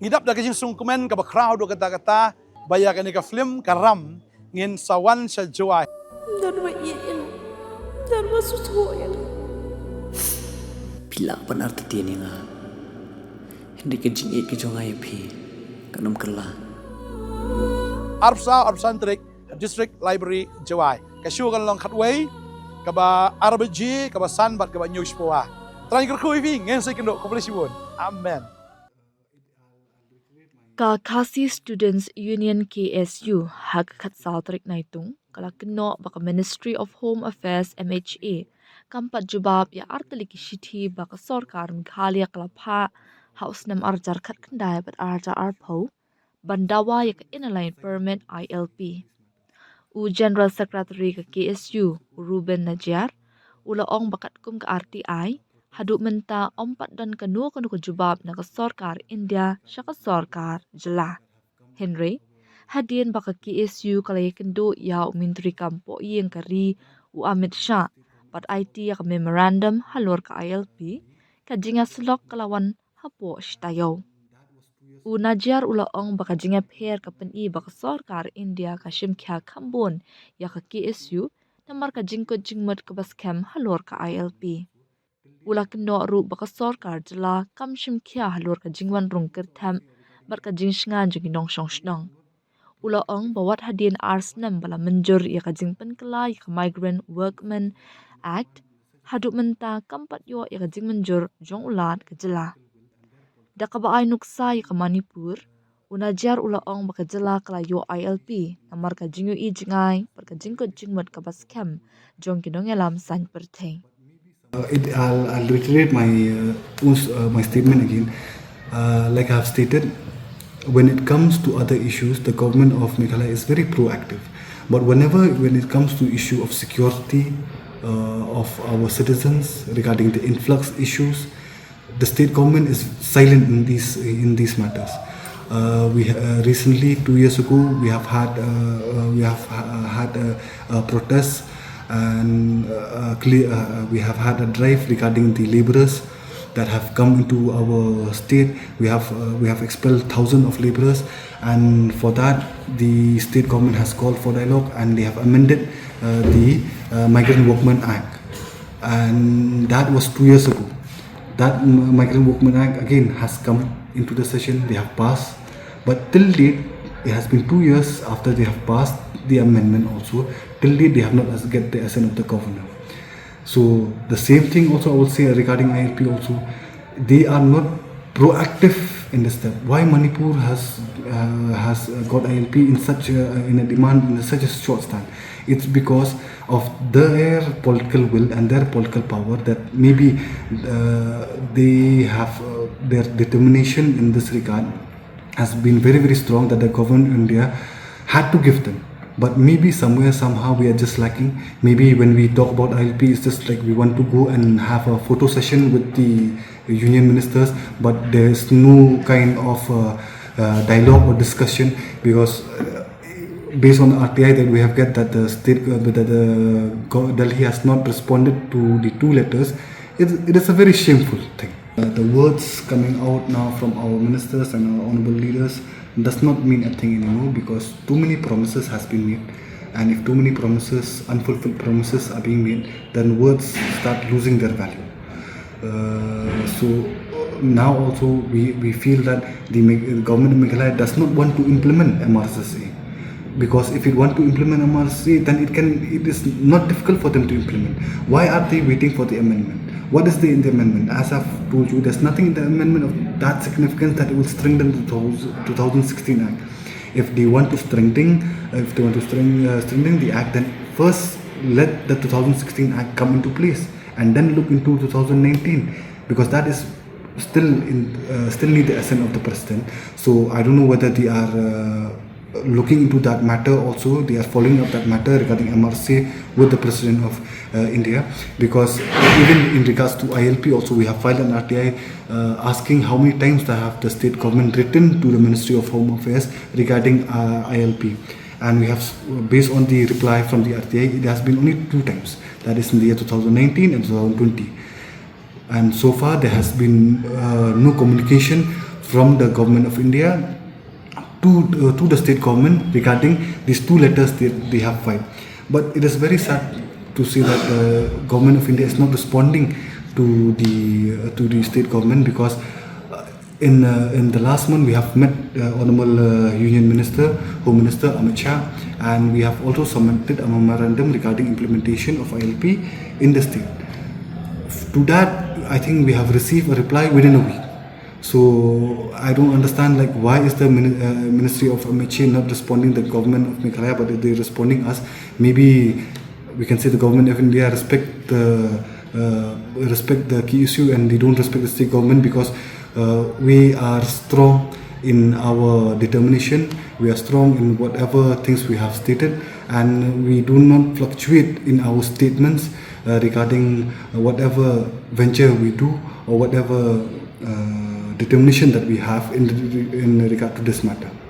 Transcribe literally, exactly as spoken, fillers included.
Ngi dap da ka jingsngewkmen kaba khraw haduh katta katta ba ïa kane ka film Ka Ram ngin sa wan sha Jowai. Don ba ïeit ïa nga. Don ba sngewthuh ïa nga. Phi lah ban artatien ïa nga. Hynrei ka jingïeit ka jong nga ïa phi kan ym kylla. Arphew saw, arphew san tarik, District Library, Jowai. Ka show kan long khatwei, kaba ar baje, kaba san bad kaba hynñiew shiphew. Trai kyrkhu ïa phi, ngin sa ïakynduh, khublei shibun. Amen. Ka Khasi Students Union, K S U, ha ka khatsaw tarik Naitung, ka la kynnoh ba ka Ministry of Home Affairs, M H A, kam pat jubab ïa artylli ki shithi ba ka sorkar Meghalaya ka la phah ha u snem arhajar khatkhyndai bad arhajar arphew ban dawa ïa ka Inner Line Permit, I L P. U General Secretary ka K S U, u Reuben Najiar, u la ong ba katkum ka R T I, haduh mynta ym pat don kano kano ka jubab na ka sorkar India sha ka sorkar jylla. Hynrei hadien ba ka K S U ka la ïakynduh ïa u Myntri kam pohïing ka ri, u Amit Shah, bad aiti ïa ka memorandum halor ka I L P, ka jingïasyllok ka la wan hapoh shi taïew. U Najiar u la ong ba ka jingïapher ka pyni ba ka sorkar India ka shim khia kham bun ïa ka K S U namar ka jingkut jingmut kaba skhem halor ka I L P. U la kynnoh ruh ba ka sorkar jylla kam shim khia halor ka jingwan rung kyrthep bad ka jingshngaiñ jong ki nongshong shnong. U la ong ba wat hadien ar snem ba la mynjur ïa ka jingpynkylla ïa ka Migrant Workmen Act, haduh mynta kam pat ïoh ïa ka jingmynjur jong u Lat ka jylla. Da kaba ai nuksa ïa ka Manipur, u Najiar u la ong ba ka jylla ka la ïoh I L P namar ka jingïohi jingai bad ka jingkut jingmut kaba skhem jong ki nongïalam saiñ pyrthei. Uh, it, I'll, I'll reiterate my uh, own s- uh, my statement again. Uh, like I have stated, when it comes to other issues, the government of Meghalaya is very proactive. But whenever, when it comes to issue of security uh, of our citizens, regarding the influx issues, the state government is silent in these in these matters. Uh, we uh, recently, two years ago, we have had uh, uh, we have uh, had a, a protest, and uh, uh, clear, uh, uh, we have had a drive regarding the laborers that have come into our state. We have uh, we have expelled thousands of laborers, and for that, the state government has called for dialogue, and they have amended uh, the uh, Migrant Workmen Act, and that was two years ago. That M- Migrant Workmen Act again has come into the session. They have passed, but till date, it has been two years after they have passed the amendment. Also, till date, they have not as- get the assent of the governor. So the same thing also I will say regarding I L P also. They are not proactive in this step. Why Manipur has uh, has uh, got I L P in such a, in a demand in such a short time? It's because of their political will and their political power that maybe uh, they have uh, their determination in this regard has been very very strong that the government of India had to give them. But maybe somewhere somehow we are just lacking. Maybe when we talk about I L P, it's just like we want to go and have a photo session with the union ministers, but there is no kind of uh, uh, dialogue or discussion because uh, based on the R T I that we have get that the state uh, that the go- Delhi has not responded to the two letters, it, it is a very shameful thing. Uh, the words coming out now from our ministers and our honorable leaders does not mean a thing anymore because too many promises has been made, and if too many promises, unfulfilled promises are being made, then words start losing their value. Uh, so uh, now also we, we feel that the Meg- government of Meghalaya does not want to implement M R S S A, because if it want to implement M R S S A, then it can it is not difficult for them to implement. Why are they waiting for the amendment? What is the in the amendment? As I've told you, there's nothing in the amendment of that significance that it will strengthen the two thousand sixteen Act. If they want to strengthen, if they want to strengthen, uh, strengthen the act, then first let the two thousand sixteen Act come into place and then look into two thousand nineteen, because that is still in uh, still need the assent of the president. So I don't know whether they are uh, looking into that matter also. They are following up that matter regarding M R S A with the president of uh, India, because even in regards to I L P also, we have filed an R T I uh, asking how many times that have the state government written to the Ministry of Home Affairs regarding uh, I L P. And we have, based on the reply from the R T I, it has been only two times. That is in the year two thousand nineteen and two thousand twenty. And so far, there has been uh, no communication from the government of India to uh, to the state government regarding these two letters that they have filed. But it is very sad to see that the government of India is not responding to the uh, to the state government because uh, in uh, in the last month we have met uh, Honorable uh, Union Minister, Home Minister Amit Shah, and we have also submitted a memorandum regarding implementation of I L P in the state. To that, I think we have received a reply within a week. So I don't understand, like, why is the mini- uh, Ministry of M H A not responding the government of Meghalaya, but they're responding us. Maybe we can say the government of India respect the uh, respect the K S U and they don't respect the state government because uh, we are strong in our determination. We are strong in whatever things we have stated, and we do not fluctuate in our statements uh, regarding uh, whatever venture we do or whatever uh, determination that we have in in regard to this matter.